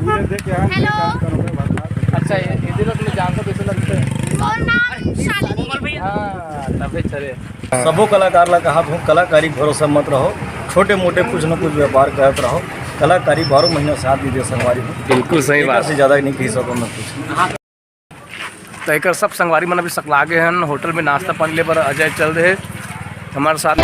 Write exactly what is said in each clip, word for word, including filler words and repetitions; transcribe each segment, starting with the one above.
Hello. अच्छा, ये, ये दिल में जान तो कैसे लगते हैं? मोर नाम शालिनी। हाँ, तबे चले। सबो कलाकार ला कहा हूँ, कलाकारी भरोसा मत रहो, छोटे मोटे कुछ न कुछ व्यापार करत रहो। कलाकारी बारह महीना साथ दीजिए संगवारी हो। बिल्कुल सही एकर बात। से ज्यादा नहीं कह सकूँ मैं कुछ। तो एकर सब संगवारी मन अभी सकला गे हन, होटल में नाश्ता पानी ले बर अजय चल दे हमारे साथ।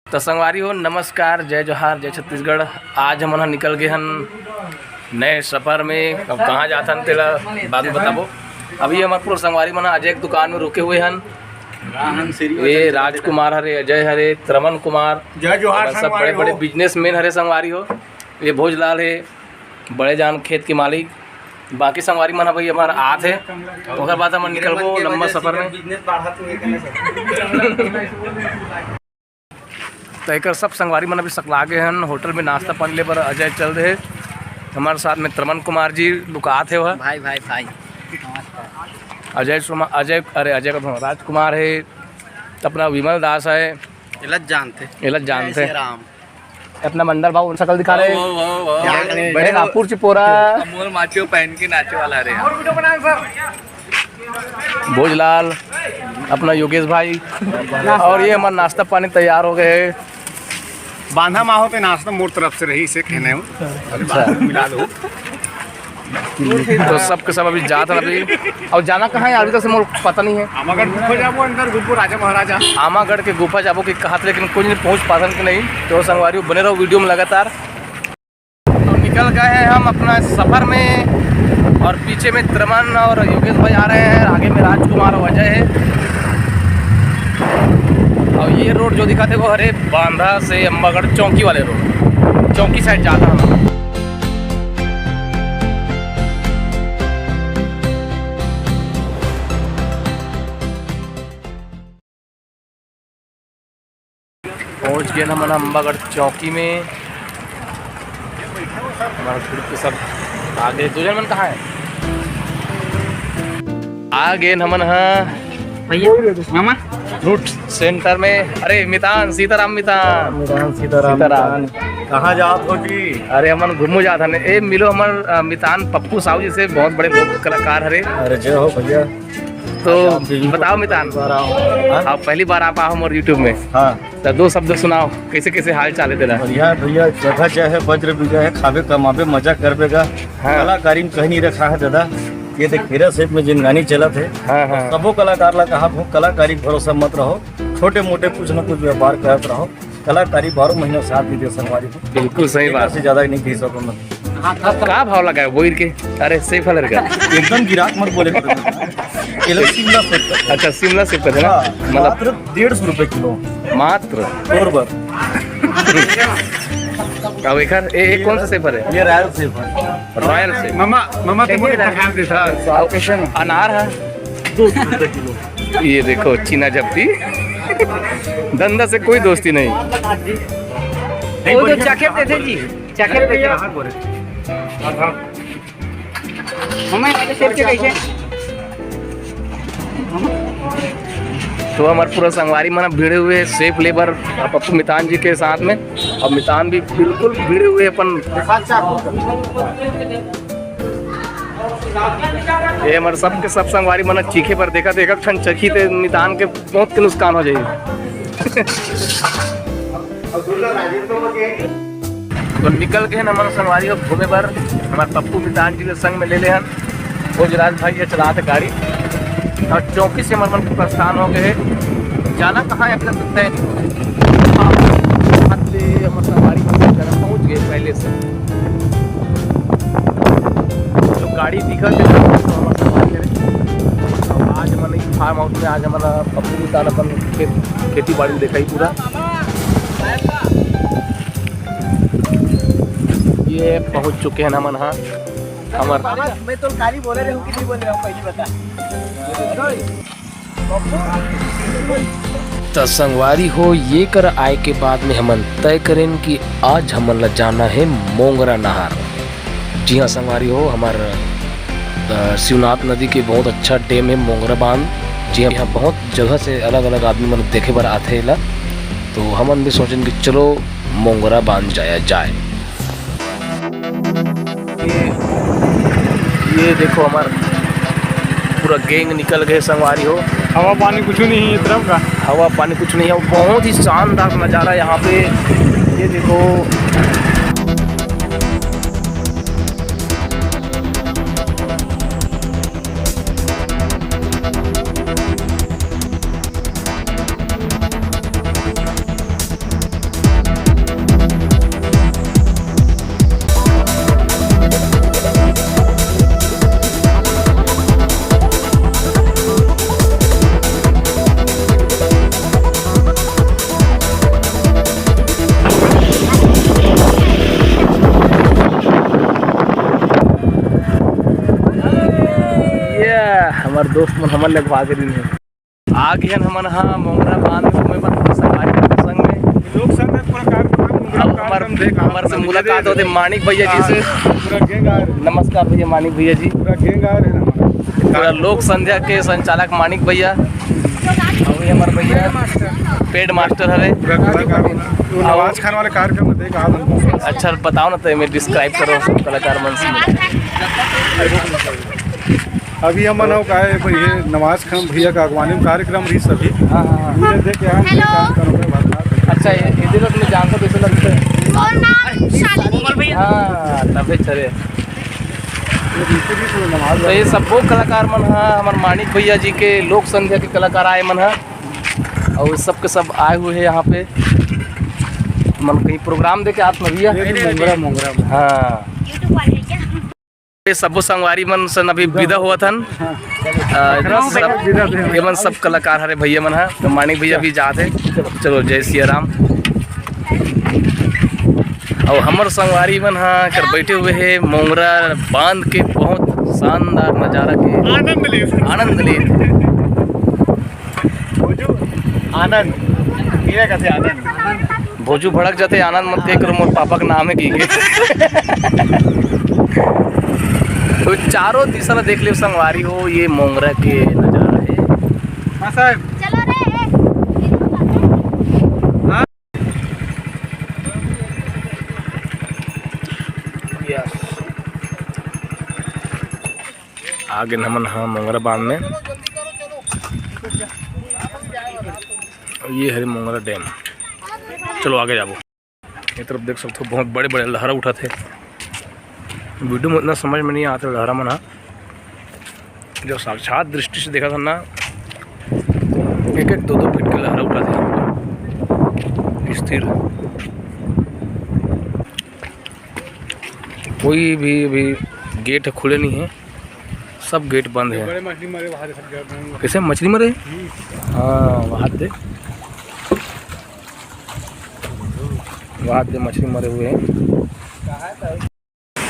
त संगवारी हो, नमस्कार, जय जोहार, जय छत्तीसगढ़। आज हमन ह निकल गे हन नए सफर में। अब कहाँ जाथन तेला बाद में बताबो। अभी हमर पूरा संगवारी मन ह अजय के दुकान में रुके हुए हन। ये राजकुमार हरे, अजय हरे, त्रमन कुमार, जय जोहार हमर सब संगवारी बड़े बड़े हो। बिजनेसमैन हरे संगवारी हो। ये भोजलाल हे, बड़े जान खेत के मालिक। बाकी संगवारी मन ह भाई हमार आत हे, ओकर बाद हमन निकलबो लंबा सफर में। तो एकर सब संगवारी मन अभी सकला गे हन, होटल में नाश्ता पानी ले बर अजय चल दे। हमारे साथ में त्रमन कुमार जी लुकात हे वह। भाई, भाई, भाई। अजय सुमा-, अजय, अरे अजय का तो राजकुमार है, अपना विमल दास है। एला जानते। एला जानते। जय श्री राम। अपना मंडल बाबू सकल दिखा रहे। वाह, वाह, वाह, वाह। ए, रामपुर चिपोरा। अमोल माचियो पहन के नाचे वाला रे। भोजलाल, अपना योगेश भाई, और ये हमारा नाश्ता पानी तैयार हो गए है। बांधा माहो ते नाश्ता मोर तरफ से रही, इसे कहने हो। अच्छा। मिला दो। तो सब के सब अभी जात हन अभी। और जाना कहाँ है, अभी तक से मोर पता नहीं है। आमागढ़ गुफा जाबो, अंदर घुमबो राजा महाराजा। आमागढ़ के गुफा जाबो कि कहत, लेकिन कुछ नहीं पहुँच पाथन कि नहीं। तो संगवारी बने रहो वीडियो में लगातार। तो निकल गए हैं हम अपना सफर में, और पीछे में त्रमन और योगेश भाई आ रहे हैं, आगे में राजकुमार और अजय है। और ये रोड जो दिखाते वो हरे बांधा से अम्बागढ़ चौकी वाले रोड, चौकी साइड जाता हम। पहुंच गए हमन अम्बागढ़ चौकी में। हमारा ग्रुप के सब आगे, दो जन मन कहाँ है? आ गए हमन हा भैया, मामा। फ्रूट सेंटर में। अरे मितान, सीताराम मितान। मितान, सीताराम, सीताराम। मितान। कहाँ जात हो जी? अरे हमन घूमो जात हन। ए मिलो हमर, अ, मितान पप्पू साहू जी से, बहुत बड़े लोक कलाकार हरे। अरे जय हो भैया। तो आप भी बताओ मितान, पहली बार आओ। हाँ? आप पहली बार आप आओ हमारे YouTube में। हाँ। तो दो शब्द सुनाओ, कैसे कैसे हाल चाल है तेरा? बढ़िया भैया, जगह जय है, वज्र विजय है, खाबे कमाबे, मजा करबे गा। हाँ। कलाकारी में कहीं नहीं रखा है दादा। ये देख, मेरा सेठ में जिंदगानी चलत है। हाँ, हाँ। सबो कलाकार ला कहा, कलाकारी भरोसा मत रहो, छोटे मोटे कुछ ना कुछ व्यापार करत रहो। कलाकारी बारह महीना साथ दीजिए संगवारी हो। बिल्कुल सही एकर बात। से ज्यादा नहीं कह सकूँ मैं। का भाव लगाए बोइर के? अरे सेब फल का। एकदम गिराक मत बोले। ये लोग शिमला सेब का। अच्छा, शिमला सेब का है ना? हाँ, मतलब मात्र डेढ़ सौ रुपए किलो। मात्र? तोर बर। अब एकर, ए, ए कौन सा सेब है? ये रॉयल सेब है। रॉयल सेब। मामा, मामा, तुमको कैसे कितना है? खाया था? अनार है। दो सौ रुपए किलो। ये देखो, चीना झपटी। धंधा से कोई दोस्ती नहीं। वो तो चखे देते जी, चखे देते। हाँ, बोले। हमें सेब के कैसे? तो हमारे पूरा संगवारी मन भिड़े हुए हैं सेब लेबर पप्पू मितान जी के साथ में, और मितान भी बिल्कुल भिड़े हुए अपन। ये हमारे सबके सब संगवारी मन चीखे पर देखा, देखा ठन चखी ते मितान के मौत के नुकसान हो जाई। तो निकल गए हन हमन संगवारी हो घूमे बर, हमारे पप्पू मितान जी के संग में ले ले हन। भोजराज भाई ये चलात गाड़ी और चौकी से हमर मन के प्रस्थान हो गए। जाना कहाँ है अपना तय नहीं। हाँ, हमर संगवारी हो गए, पहुँच गए पहले से। तो गाड़ी दिखा के तो हमर संगवारी करे। और आज हमन फार्म हाउस में, आज हमारा पप्पू मितान अपन खेत, खेती बाड़ी दिखाई पूरा। ये पहुंच चुके हैं हमन हा हमर। मैं तो काली बोले रहे हूँ कि नहीं बोले रहे हूँ, पहली बता। त संगवारी हो, ये कर आए के बाद में हमन तय करेन कि आज हमन ला जाना है मोंगरा नहर। जी हाँ संगवारी हो, हमर, अ, शिवनाथ नदी के बहुत अच्छा डैम है मोंगरा बांध। जी हाँ, यहाँ बहुत जगह से अलग-अलग आदमी मन देखे बर आथे एला, तो हमन भी सोचेन कि चलो मोंगरा बांध जाया जाए। ये, ये देखो हमर पूरा गैंग निकल गए संगवारी हो। हवा पानी कुछ नहीं है इस तरफ का। हवा पानी कुछ नहीं है, बहुत ही शानदार नज़ारा यहाँ पे। ये देखो। ये हमर दोस्त मन हमन ले भाग रही है। आ गए हमन हा मोंगरा बांध में घूमे बर संगवारी के संग में। लोग संग में पूरा कार्यक्रम, अउ हमर, कार्यक्रम देख, हमर से मुलाकात होते मानिक भैया जी से। पूरा गैंग आ रहे। नमस्कार भैया मानिक भैया जी। पूरा गैंग आ रहे हैं हमारा। पूरा लोक संध्या के संचालक मानिक भैया, अउ ये हमर भैया पेड मास्टर हरे। पूरा कलाकार मन। वो नवाज खान वाले कार्यक्रम में देख, आप हमको। अच्छा बताओ ना, तो मैं डिस्क्राइब करो कलाकार मन से। अभी हमन अउ का है, ये नवाज खान भैया का अगवानी में कार्यक्रम रही सभी। हाँ, हाँ, हाँ। उन्हें देख के यहाँ हेलो। काम करो, बात, बात। अच्छा, ये, ये दिल में जानता कैसे लगता है? और नाम शालिनी। हाँ, तबे चले। ये बिल्कुल भी सुनो, नमाज तो ये सबो कलाकार मन हा, हमर मानिक भैया जी के लोक संध्या के कलाकार आए मन हा, और सबके सब आए हुए हैं यहाँ पे। मन कहीं प्रोग्राम देखे आप न भैया? ये भी मोंगरा, मोंगरा में। हाँ। YouTube वाले क्या? ये सबो संगवारी मन से अभी विदा होवत हन। अ, सब, ये मन सब कलाकार हरे भैया मन हा, तो मानिक भैया भी जात हे। चलो, जय सिया राम। अउ हमर संगवारी मन हा कर बैठे हुए हे मोंगरा बांध के बहुत शानदार नजारा के आनंद ले। आनंद ले। भोजू, आनंद, मेरा कथे आनंद। भोजू भड़क जाते, आनंद मत कह करो, मोर पापा का नाम है की के। तो चारों दिशा ला देख ले संगवारी हो, ये मोंगरा के नजारा है। हाँ साहब। चलो रे। हाँ। आ गए हमन हा मोंगरा बांध में। ये हरे मोंगरा डैम। चलो आगे जाबो। ये तरफ देख सकते हो, बहुत बड़े बड़े लहरा उठत हे। वीडियो में उतना समझ में नहीं आते लहरा मन हा। जब साक्षात दृष्टि से देखा था ना, एक एक दो दो फीट के लहरा उठत हे स्थिर। कोई भी अभी गेट खुले नहीं है, सब गेट बंद है। बड़े मछली मरे वहाँ देखा। कैसे मछली मरे? हाँ, वहाँ दे, वहाँ दे मछली मरे हुए हैं।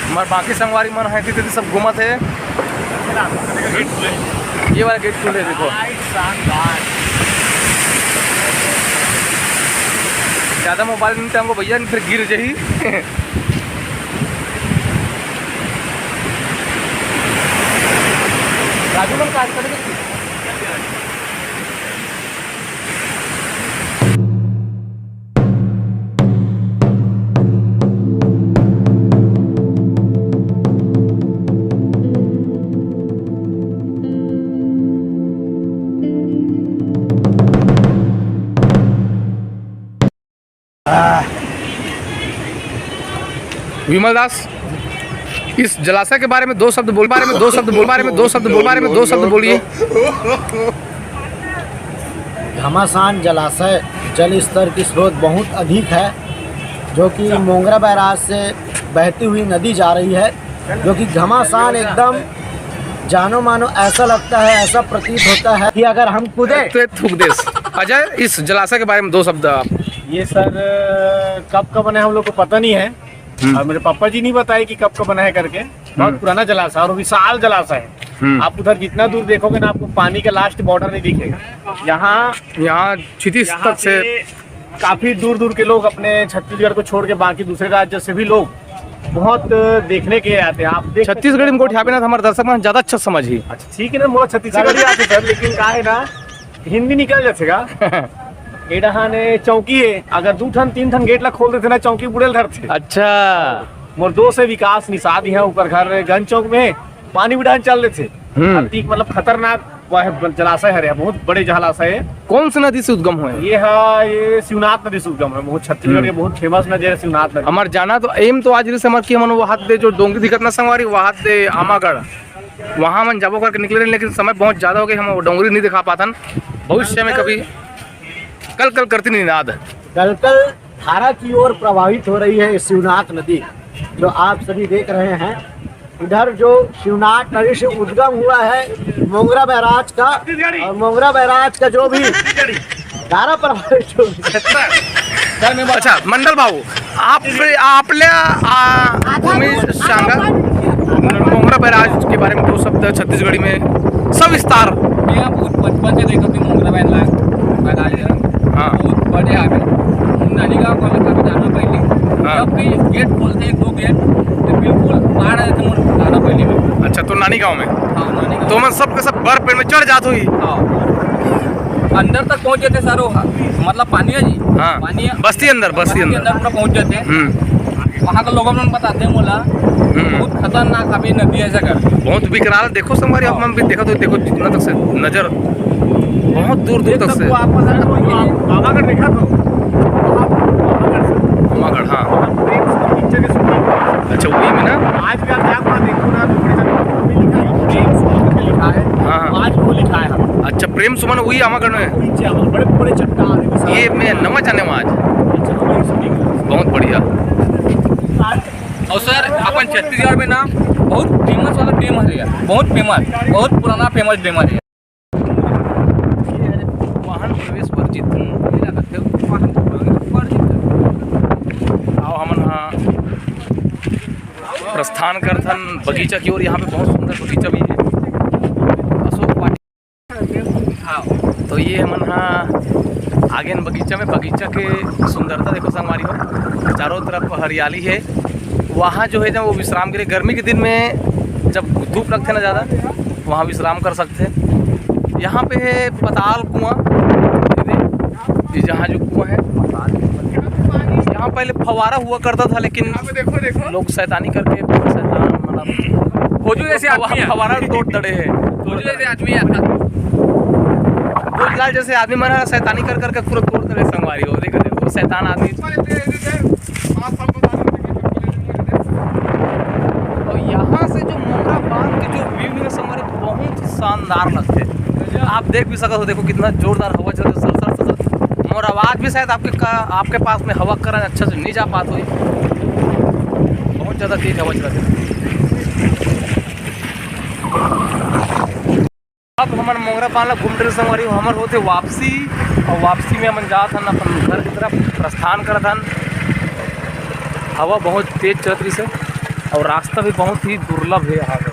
हमारे बाकी संगवारी मन है, सब घूमत है। ये वाला गेट खुले, देखो। ज़्यादा मोबाइल नहीं टांगो भैया, नहीं फिर गिर जाही। राजू मन का आजकल विमल दास, इस जलाशय के बारे में दो शब्द बोल, बारे में दो शब्द बोल, बारे में दो शब्द बोल, बारे में दो शब्द बोलिए। घमासान जलाशय जल स्तर की स्रोत बहुत अधिक है, जो कि मोंगरा बैराज से बहती हुई नदी जा रही है, जो कि घमासान एकदम जानो मानो ऐसा लगता है, ऐसा प्रतीत होता है कि अगर हम कूदे तो थूक दे। अजय, इस जलाशय के बारे में दो शब्द आप। ये सर, कब का बने हम लोग को पता नहीं है, हम्म। और मेरे पापा जी नहीं बताए कि कब का बना है करके। बहुत हम्म। पुराना जलाशय और विशाल जलाशय है। हम्म। आप उधर जितना दूर देखोगे ना, आपको पानी का लास्ट बॉर्डर नहीं दिखेगा। यहाँ यहाँ क्षितिज यहाँ तक से पे काफी दूर दूर के लोग अपने छत्तीसगढ़ को छोड़ के बाकी दूसरे राज्य से भी लोग बहुत देखने के आते हैं। आप देख छत्तीसगढ़ी में गोठियाबे ना, तो हमारे दर्शक मन ज्यादा अच्छा समझही। अच्छा, ठीक है ना, मोला छत्तीसगढ़ी आथे सर, लेकिन का है ना, हिंदी निकल जाथे गा। ए डहान ए चौकी है, अगर दू ठन तीन ठन गेट ला खोल देथे ना, चौकी बुड़े ल धरथे। अच्छा। मोर दोस्त है विकास निषाद, यहाँ ऊपर घर गंज चौक में, पानी उड़ान चल देथे। हम्म। अति मतलब खतरनाक वह जलाशय हरे, बहुत बड़े जलाशय है। कौन से नदी से उद्गम होय? ये हा, ये शिवनाथ नदी से उद्गम है, बहुत छत्तीसगढ़ के हम्म। बहुत फेमस नदी है शिवनाथ नदी। हमार जाना तो एम तो आज से हमार कि हमन वहात दे जो डोंगरी दिखत ना संगवारी, वहात दे आमागढ़, वहाँ हमन जाबो करके निकले रहे, लेकिन समय बहुत ज्यादा हो गए, हम वो डोंगरी नहीं दिखा पाथन। भविष्य में कभी कल कल करती निनाद। कल कल धारा की ओर प्रवाहित हो रही है शिवनाथ नदी, जो आप सभी देख रहे हैं। इधर जो शिवनाथ नदी से उद्गम हुआ है मोंगरा बैराज का, और मोंगरा बैराज का जो भी धारा प्रवाहित हो रही है। अच्छा, मंडल बाबू, आप, आपल्या, आ, तुम्ही सांगा, मोंगरा बैराज के बारे में दो शब्द छत्तीसगढ़ी में सविस्तार। भैया, बहुत बचपन से देखो कि मोंगरा बैराज, बैराज है। हाँ। बहुत बड़े आगे। नानी गाँव वाले का भी जाना पहले। हाँ। जब भी गेट खोलते एक दो गेट, तो बिल्कुल बाढ़ आए थे मोर जाना पहले में। अच्छा, तो नानी गाँव में? हाँ, नानी गाँव। तो मन सब के सब बर पेड़ में चढ़ जात हुई? हाँ। अंदर तक पहुँच जाते सारो, मतलब पानी है जी। हाँ। पानी है। बस्ती अंदर, बस्ती बस्ती अंदर। अंदर पूरा पहुँच जाते हैं। हम्म। वहाँ के लोगों ने बताते हैं बोला, हम्म। बहुत खतरनाक अभी नदी है ऐसा कर। बहुत विकराल। देखो संगवारी, आप मन भी देखा तो देखो जितना तक से नजर बहुत दूर दूर तक से। आपको बता दो, आप आमागढ़ देखा तो? आमागढ़ से। आमागढ़, हाँ। आप प्रेम सुमन पिक्चर के शूटिंग। अच्छा, वही में ना? आज भी आप जाकर देखो ना, तो बड़े जगह पे लिखा है, प्रेम सुमन पे लिखा है। हाँ, हाँ। आज वो लिखा है। अच्छा, प्रेम सुमन वही आमागढ़ में है? नीचे आमागढ़, बड़े बड़े चट्टान है, विशाल। ये मैं नवा जाने वाला आज। अच्छा, वही शूटिंग है। बहुत बढ़िया। और सर, अपन छत्तीसगढ़ में ना बहुत फेमस वाला डैम है यार, बहुत फेमस, बहुत पुराना फेमस डैम है। वाहन प्रवेश वर्जित। वाहन प्रवेश वर्जित। आओ हमन हा प्रस्थान करथन बगीचा की ओर। यहाँ पे बहुत सुंदर बगीचा भी है। अशोक वाटिका। हाँ, तो ये हमन हा आगे न बगीचा में, बगीचा के सुंदरता देखो संगवारी हो, चारों तरफ हरियाली है। वहाँ जो है जब वो विश्राम के लिए गर्मी के दिन में जब धूप लगथे ना ज़्यादा, वहाँ विश्राम कर सकते हैं। यहाँ पे है पताल कुआं, ये जहाँ जो कुआं है, यहाँ पहले फव्वारा हुआ करता था, लेकिन देखो, देखो। लोग शैतानी करके, शैतान मतलब खोजो जैसे आदमी है। फव्वारा तोड़ दड़े है। खोजो जैसे आदमी है। भोजलाल जैसे आदमी मन ह शैतानी कर करके पूरा तोड़ दड़े संगवारी हो। देखो, देखो, शैतान आदमी। और यहाँ से जो मोंगरा बांध के जो व्यू है संगवारी, बहुत ही शानदार लगते। आप देख भी सकते हो, देखो कितना जोरदार हवा चलते, सर सर सर सर। मोर आवाज़ भी शायद आपके का, आपके पास में हवा करन अच्छा से नहीं जा पात होई। बहुत ज़्यादा तेज हवा चलत है। अब हमन मोंगरा बांध ला घूम डरे संगवारी हो, हमर होथे वापसी। और वापसी में हमन जात हन अपन घर की तरफ, प्रस्थान करत हन। हवा बहुत तेज चलत रहिस हे और रास्ता भी बहुत ही दुर्लभ है यहाँ पे।